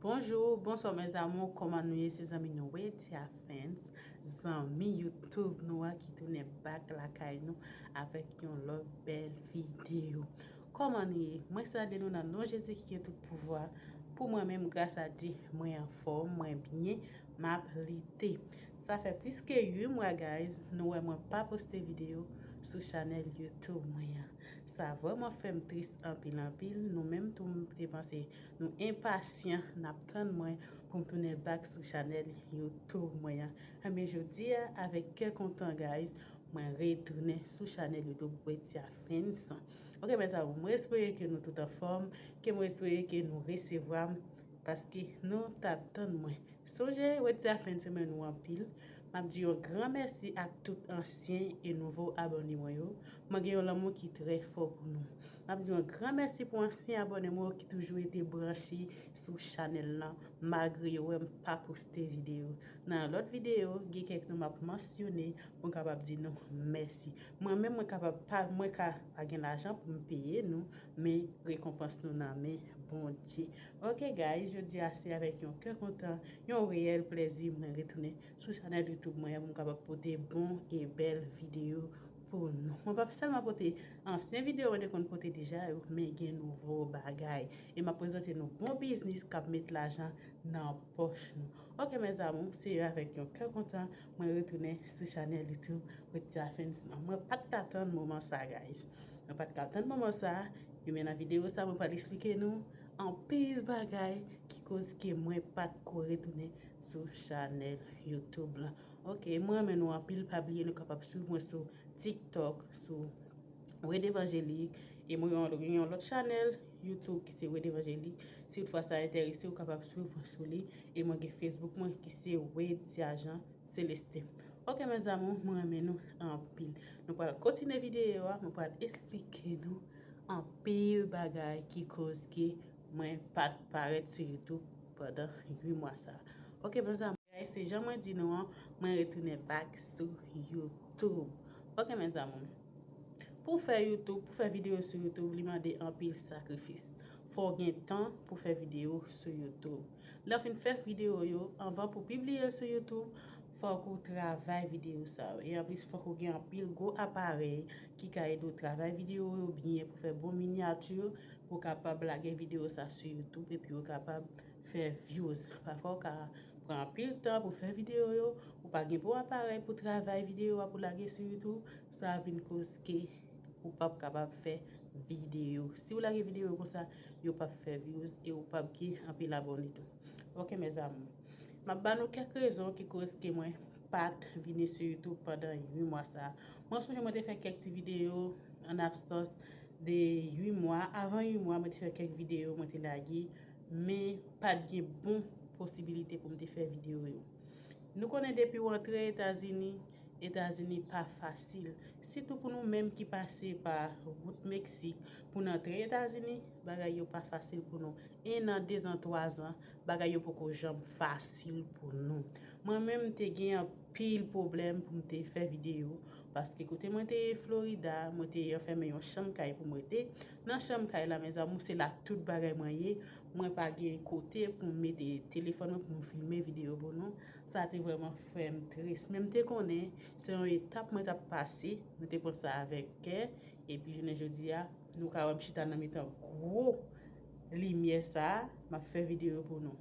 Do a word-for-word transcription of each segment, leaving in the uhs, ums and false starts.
Bonjou, bonswa mes amours, kòman nou ye? Se zanmi nou Wetia Friends, zanmi YouTube nou an ki tounen back lakay nou avèk yon lòt bèl videyo. Kòman nou ye? Mwen salye nou nan non Jezi ki gen tout pouvwa. Pou mwen menm, gras a Dye, mwen anfòm, mwen byen, m ap lite. Sa fè plis ke uit mwa, guys, nou wè mwen pa poste videyo sou chanèl YouTube mwen an. Sa vrèman fè m tris anpil, anpil. Nou menm tou, m te panse nou enpasyan, n ap tann mwen pou m tounen back sou chanèl YouTube mwen an. Enben, jodi a, avèk kè kontan, guys, mwen retounen sou chanèl YouTube Wetia Friends. Ok, mes amours, mwen espere ke nou tout anfòm, ke mwen espere ke nou resevwa m, paske nou t ap tann mwen. Sonje, Wetia Friends renmen nou anpil. M ap di yon gran mèsi ak tout ansyen e nouvo abòne mwen yo. Mwen gen yon lanmou ki trè fò pou nou. M ap di yon gran mèsi pou ansyen abòne mwen yo ki toujou rete branche sou chanèl lan, malgre yo wè m pa poste videyo. Nan yon lòt videyo, gen kèk non m ap mansyone pou m kapab di nou mèsi. Mwen menm, mwen kapab pa, mwen ka pa gen lajan pou m peye nou, men rekonpans nou nan men Bondye. Ok, guys, jodi a se avèk yon kè kontan, yon reyèl plèzi mwen retounen sou chanèl YouTube mwen an pou m kapab pote bon e bèl videyo pou nou. Mwen p ap sèlman pote ansyen videyo mwen te konn pote deja yo, men gen nouvo bagay. E m ap prezante nou bon biznis k ap met lajan nan pòch nou. Ok, mes amours, se avèk yon kè kontan mwen retounen sou chanèl YouTube Wetia Friends lan. Mwen pa t ka tann moman sa, guys. Mwen pa t ka tann moman sa. Ebyen, nan videyo sa, mwen pral eksplike nou anpil bagay ki koz ke mwen pa t ko retounen sou chanèl YouTube lan. Ok, mwen renmen nou anpil. Pa bliye nou kapab swiv mwen sou TikTok, sou Wed Evanjelik. E mwen gen yon, gen yon lòt chanèl YouTube ki se Wed Evanjelik. Si toutfwa sa enterese, ou kapab swiv mwen sou li. E mwen gen Facebook mwen ki se Wetia Jean Celestin. Ok, mes amours, mwen renmen nou anpil. Nou pral kontinye videyo a, mwen pral eksplike nou anpil bagay ki koz ke mwen pa t parèt sou YouTube pandan uit mwa sa. Ok, mes amours, guys, se jan mwen di nou an, mwen retounen back sou YouTube. Ok, mes amours. Pou fè YouTube, pou fè videyo sou YouTube, li mande anpil sakrifis. Fò w gen tan pou fè videyo sou YouTube. Lè w fin fè videyo yo, anvan pou pibliye l sou YouTube, fòk ou travay videyo sa yo. E anplis, fòk ou gen anpil gwo aparèy ki ka ede w travay videyo yo byen pou fè bon minyati pou w kapab lage videyo sa sou YouTube epi yo kapab fè views. Pafwa, ou ka pran anpil tan pou fè videyo yo, ou pa gen bon aparèy pou travay videyo a pou lage sou YouTube, sa vin koz ke ou p ap kapab fè videyo. Si w lage videyo konsa, yo p ap fè views e ou p ap gen anpil abòne tou. Ok, mes amours. M ap ba nou kèk rezon ki koz ke mwen pa t vini sou YouTube pandan uit mwa sa. Mwen sonje mwen te fè kèk ti videyo an absans de uit mwa. Avan uit mwa, mwen te fè kèk videyo, mwen te lage, men pa t gen bon posibilite pou m te fè videyo yo. Nou konnen depi w antre Etazini, Etazini pa fasil. Sitou pou nou menm ki pase pa wout Meksik pou n antre Etazini, bagay yo pa fasil pou nou. En an, dezan, twazan, bagay yo poko janm fasil pou nou. Mwen menm, m te gen anpil pwoblèm pou m te fè videyo, paske kote mwen te ye Florida, mwen te anfèmen yon chanm kay pou m rete. Nan chanm kay la, mes amours, se la tout bagay mwen ye. Mwen pa gen kote pou m mete telefòn mwen pou m filme videyo pou nou. Sa te vrèman fè m tris. Men m te konnen se yon etap mwen t ap pase. Mwen te pran sa avèk kè. Epi jounen jodi a, nou ka wè m chita nan mitan gwo limyè sa a, m ap fè videyo pou nou.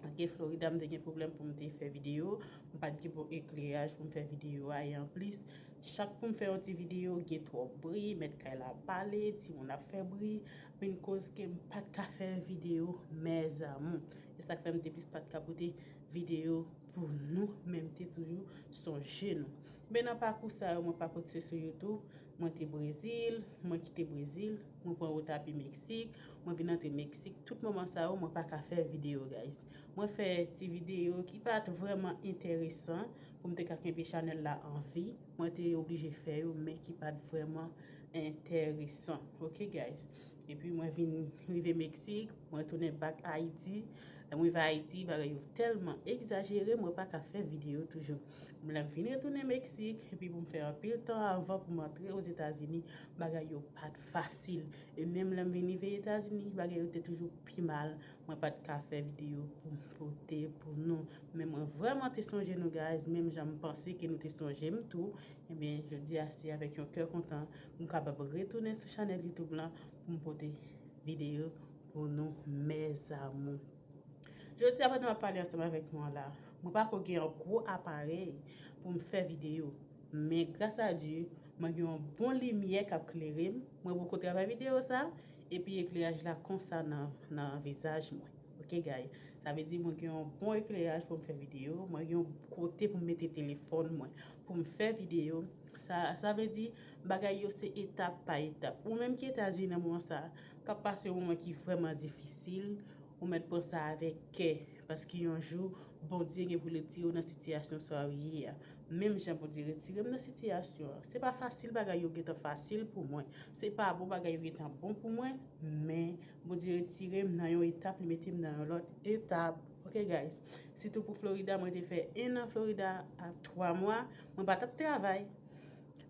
Ok, Florida, m te gen pwoblèm pou m te fè videyo. M pa t gen bon ekleraj pou m fè videyo a. E anplis, chak pou m fè yon ti videyo, gen twòp bri, mèt kay la pale, timoun ap fè bri, vin koz ke m pa t ka fè videyo, mes amours. E sa k fè m te plis pa t ka pote videyo pou nou, men m te toujou sonje nou. Men nan pakou sa yo, mwen pa pote sou YouTube, mwen te Brezil, mwen kite Brezil, mwen pran wout a pye Meksik, mwen vin antre Meksik. Tout moman sa yo, mwen pa ka fè videyo, guys. Mwen fè ti videyo ki pa t vrèman enteresan pou m te ka kenbe chanèl la an vi. Mwen te oblije fè yo, men ki pa t vrèman enteresan. Ok, guys? Epi mwen vin rive Meksik, mwen tounen back Ayiti. Lè mwen rive Ayiti, bagay yo tèlman egzajere, mwen pa ka fè videyo toujou. Lè m vin retounen Meksik, epi pou m fè anpil tan avan pou m antre Ozetazini, bagay yo pa t fasil. E menm lè m vin rive Etazini, bagay yo te toujou pi mal. Mwen pa t ka fè videyo pou m pote pou nou. Men mwen vrèman te sonje nou, guys, menm jan m panse ke nou te sonje m tou. Ebyen, jodi a, se avèk yon kè kontan pou m kapab retounen sou chanèl YouTube lan pou m pote videyo pou nou, mes amours. Jodi a, pandan m ap pale ansanm avèk nou an la, mwen pa ko gen yon gwo aparèy pou m fè videyo. Men gras a Dye, mwen gen yon bon limyè k ap klere m. Mwen poko travay videyo sa, epi ekleraj la konsa nan, nan vizaj mwen. Ok, guys? Sa vle di mwen gen yon bon ekleraj pou m fè videyo, mwen gen yon kote pou m mete telefòn mwen pou m fè videyo. Sa, sa vle di bagay yo se etap pa etap. Ou menm ki Etazini nan moman sa, k ap pase yon moman ki vrèman difisil, ou mèt pran sa avèk kè, paske yon jou, Bondye gen pou l retire w nan sitiyasyon sa w ye a. Menm jan Bondye retire m nan sitiyasyon an. Se pa fasil bagay yo gentan fasil pou mwen. Se pa bon bagay yo gentan bon pou mwen, men Bondye retire m nan yon etap, li mete m nan yon lòt etap. Ok, guys? Sitou pou Florida, mwen te fè en an Florida a twa mwa, mwen pa t ap travay.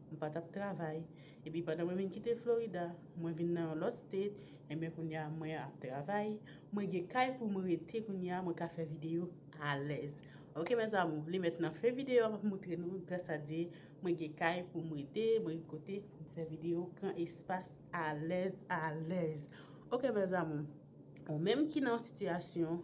Mwen pa t ap travay. Epi pandan mwen vin kite Florida, mwen vin nan yon lòt state, ebyen kounye a mwen ap travay, mwen gen kay pou mwen rete kounye a, mwen ka fè videyo alèz. Ok, mes amours, li mèt nan fen videyo a, m ap moutre nou, gras a Dye, mwen gen kay pou mwen rete, mwen gen kote pou m fè videyo, gran espas, alèz, alèz. Ok, mes amours, ou menm ki nan yon sitiyasyon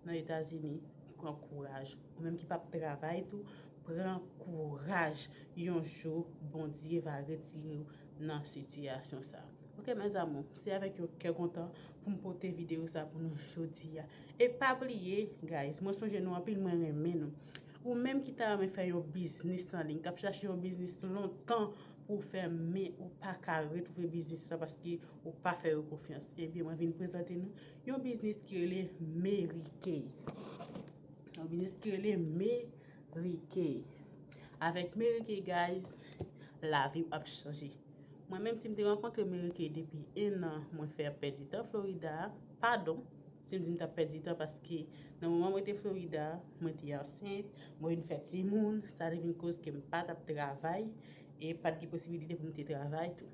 nan Etazini, pran kouraj. Ou menm ki p ap travay tou, pran kouraj. Yon jou, Bondye va retire w nan sitiyasyon sa. Ok, mes amours, se avèk yon kè kontan pou m pote videyo sa pou nou jodi a. E pa bliye, guys, mwen sonje nou anpil, mwen renmen nou. Ou menm ki ta renmen fè yon biznis an liy, k ap chache yon biznis lontan pou w fè, men ou pa ka retwouve biznis la paske ou pa fè yo konfyans. Ebyen, mwen vin prezante nou yon biznis ki rele Mary Kay. Yon biznis ki rele Mary Kay. Avèk Mary Kay, guys, lavi w ap chanje. Mwen menm, si m te rankontre Mary Kay depi en an, mwen fè pèdi tan Florida a, padon, si m di m t ap pèdi tan, paske nan moman mwen te Florida, mwen te ansent, mwen vin fè timoun, sa te vin koz ke m pa t ap travay, e pa t gen posibilite pou m te travay tou.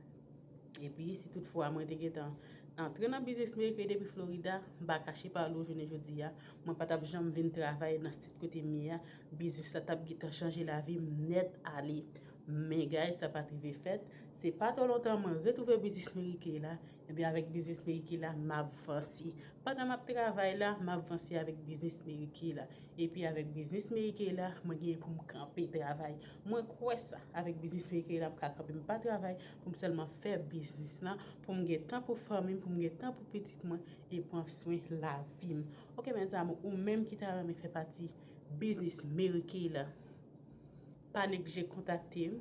Epi, si toutfwa mwen te gentan antre nan biznis Mary Kay depi Florida, m pa kache pale w jounen jodi a, mwen pa t ap janm vin travay nan state kote m ye a, biznis la t ap gentan chanje lavi m nèt ale. Men, guys, sa pa t rive fèt. Se pa twò lontan mwen retwouve biznis Mary Kay la. Ebyen, avèk biznis Mary Kay la, m ap vanse. Pandan m ap travay la, m ap vanse avèk biznis Mary Kay la. Epi avèk biznis Mary Kay la, mwen genyen pou m kanpe travay. Mwen kwè sa, avèk biznis Mary Kay la, m ka kanpe, m pa travay pou m sèlman fè biznis lan, pou m gen tan pou fanmi m, pou m gen tan pou pitit mwen, e pran swen lavi m. Ok, mes amours, ou menm ki ta renmen fè pati biznis Mary Kay la, pa neglije kontakte m.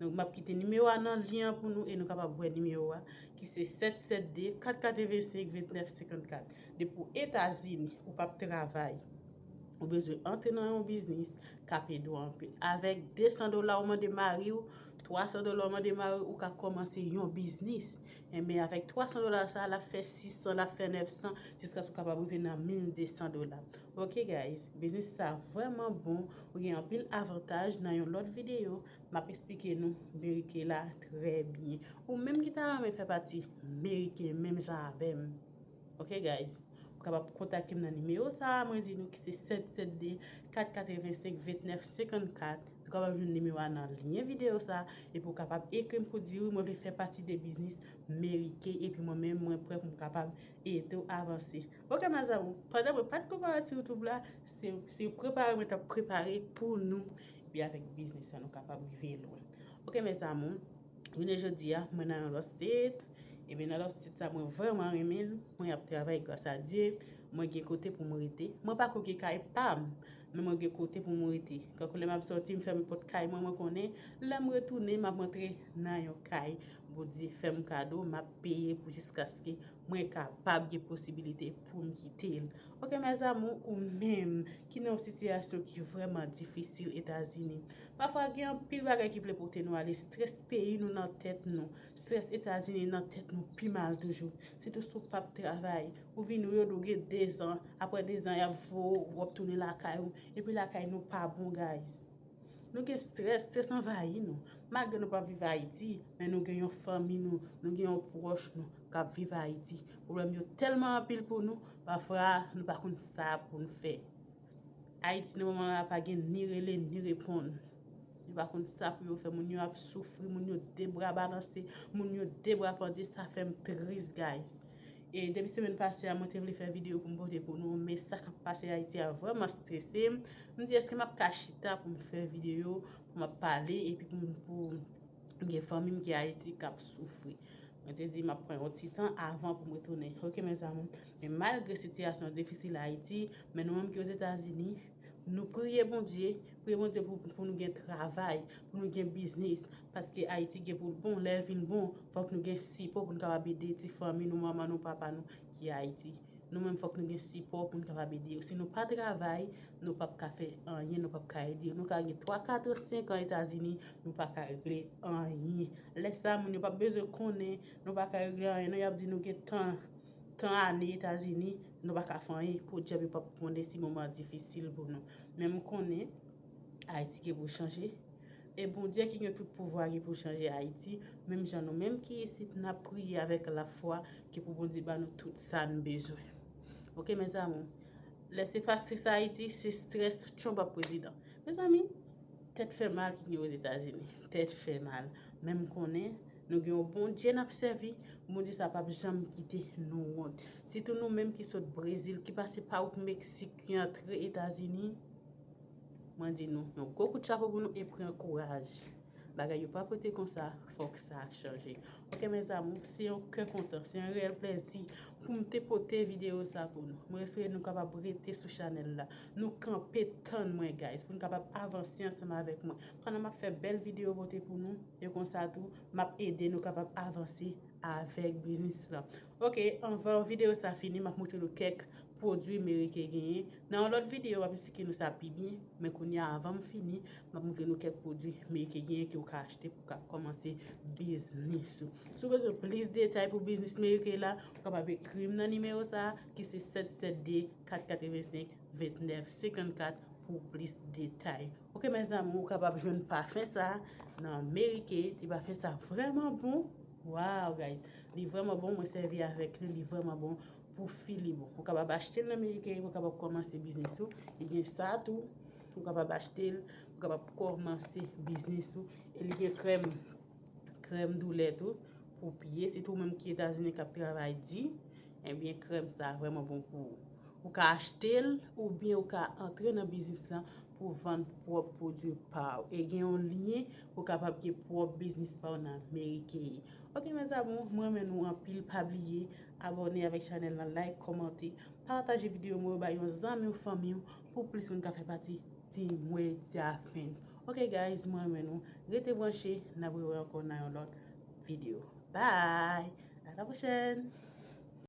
Donk, m ap kite nimewo a nan lyen an pou nou e nou kapab wè nimewo a, ki se sèt sèt de, kat katrevensenk, vennèf senkannkat. Depi w Etazini, ou p ap travay, ou bezwen antre nan yon biznis k ap ede w anpil. Avèk de san dola, ou mande mari w, twa san dola, ou mande mari w, ou ka kòmanse yon biznis. Enben, avèk twa san dola sa, l ap fè sis san, l ap fè nèf san, jiskaske w kapab rive nan mil de san dola. Ok, guys, biznis sa vrèman bon. Ou gen anpil avantaj. Nan yon lòt videyo, m ap eksplike nou Mary Kay la trè byen. Ou menm ki ta renmen fè pati Mary Kay menm jan avè m. Ok, guys, ou kapab kontakte m nan nimewo sa a, mwen di nou ki se sèt sèt de, kat katrevensenk, vennèf senkannkat. Ou kapab jwenn nimewo a nan lyen videyo sa a, epi ou kapab ekri m pou di, wi, mwen vle fè pati de biznis Mary Kay, epi mwen menm, mwen prè pou m kapab ede w avanse. Ok, mes amours, pandan mwen pa t ko parèt sou YouTube la, se, se prepare mwen t ap prepare pou nou, epi avèk biznis la, nou kapab rive lwen. Ok, mes amours, jounen jodi a, mwen nan yon lòt state, epi nan lòt state sa, mwen vrèman renmen l, mwen ap travay gras a Dye, mwen gen kote pou mwen rete. Mwen pa ko gen kay pa m, men mwen gen kote pou mwen rete. Kankou lè m ap sòti, m fèmen pòt kay mwen, mwen konnen, lè m retounen, m ap rantre nan yon kay. Bondye fè m kado, m ap peye pou jiskaske mwen kapab gen posibilite pou m kite l. Oke, mes amours, ou menm ki nan yon sitiyasyon ki vrèman difisil Etazini, pafwa gen anpil bagay ki vle pote nou ale. Strès peyi nou nan tèt nou, strès Etazini nan tèt nou pi mal toujou. Sitou si w p ap travay, ou vin wè yo gen dezan, apre dezan y ap voye w, w ap tounen lakay ou, epi lakay nou pa bon, guys. Nou gen strès, strès anvayi nou. Malgre nou p ap viv Ayiti, men nou gen yon fanmi nou, nou gen yon pwòch nou k ap viv Ayiti. Pwoblèm yo tèlman anpil pou nou, pafwa nou pa konn sa pou n fè. Ayiti nan moman la pa gen ni rele ni reponn. Yo pa konn sa pou yo fè. Moun yo ap soufri, moun yo de bra balanse, moun yo de bra pandye, sa fè m tris, guys. E depi semèn pase a, mwen te vle fè videyo pou m pote pou nou, men sa k ap pase Ayiti a vrèman strese m. M di, èske m ap ka chita pou m fè videyo, pou m ap pale, epi pou m, pou gen fanmi m ki Ayiti k ap soufri. Mwen te di, m ap pran yon ti tan avan pou m retounen. Oke, mes amours. Men malgre sitiyasyon difisil Ayiti, men nou menm ki Ozetazini, nou priye Bondye, priye Bondye pou, pou nou gen travay, pou nou gen biznis. Paske Ayiti gen pou l bon, lè l vin bon, fòk nou gen sipò pou nou kapab ede ti fanmi nou, manman nou, papa nou ki Ayiti. Nou menm fòk nou gen sipò pou nou kapab ede yo. Si nou pa travay, nou p ap ka fè anyen, nou p ap ka ede yo. Nou ka gen twa, kat an, senk an Etazini, nou pa ka regle anyen. Lè sa, moun yo p ap bezwen konnen, nou pa ka regle anyen. Non, y ap di nou gen tan, tan ane Etazini, nou pa ka fè anyen. Podyab, yo p ap konnen si moman an difisil pou nou. Men m konnen Ayiti gen pou chanje. E Bondye ki gen tout pouvwa gen pou chanje Ayiti, menm jan nou menm ki isit n ap priye avèk lafwa ki pou Bondye ba nou tout sa n bezwen. Oke, mes amours, lè se pa strès Ayiti, se strès Trump ap prezidan. Mezanmi, tèt fè mal ki gen Ozetazini. Tèt fè mal. Men m konnen nou gen yon Bondye n ap sèvi, Bondye sa p ap janm kite nou wont. Sitou nou menm ki sot Brezil, ki pase pa wout Meksik, ki antre Etazini, mwen di nou, yon gwo kout chapo pou nou e pran kouraj. Bagay yo p ap rete konsa, fòk sa chanje. Oke, mes amours, se yon kè kontan, se yon reyèl plèzi pou m te pote videyo sa pou nou. Mwen espere nou kapab rete sou chanèl la. Nou kanpe tann mwen, guys, pou n kapab avanse ansanm avèk mwen. Pandan m ap fè bèl videyo pote pou nou, e konsa tou, m ap ede nou kapab avanse avèk biznis lan. Oke, anvan videyo sa fini, m ap montre nou kèk pwodui Mary Kay genyen. Nan yon lòt videyo, m ap esplike nou sa pi byen, men kounye a, anvan m fini, m ap montre nou kèk pwodui Mary Kay genyen ke w ka achte pou w ka kòmanse biznis ou. Si w bezwen plis detay pou biznis Mary Kay la, ou kapab ekri m nan nimewo sa a, ki se sèt sèt de, kat katrevensenk, vennèf senkannkat pou plis detay. Oke, mes amours, ou kapab jwenn pafen sa nan Mary Kay. Ti pafen sa vrèman bon. Wow, guys. Li vrèman bon, mwen sèvi avèk li, li vrèman bon pou fi li bon. Ou kapab achte l nan Mary Kay, ou kapab kòmanse biznis ou. Li gen sa tou. Ou kapab achte l, ou kapab kòmanse biznis ou. E li gen krèm, krèm doulè tou pou pye, sitou ou menm ki Etazini k ap travay di, ebyen krèm sa vrèman bon pou ou. Ou ka achte l oubyen ou ka antre nan biznis lan pou vann pwòp pwodui pa w. E gen yon lyen pou w kapab gen pwòp biznis pa w nan Mary Kay. Oke, mes amours, mwen renmen nou anpil. Pa bliye abòne avèk chanèl lan, like, kòmante, pataje videyo mwen yo bay yon zanmi w, fanmi w, pou plis moun ka fè pati Team Wedya Friends. Oke, guys, mwen renmen nou. Rete branche, n ap rewè ankò nan yon lòt videyo. Bye! À la prochaine!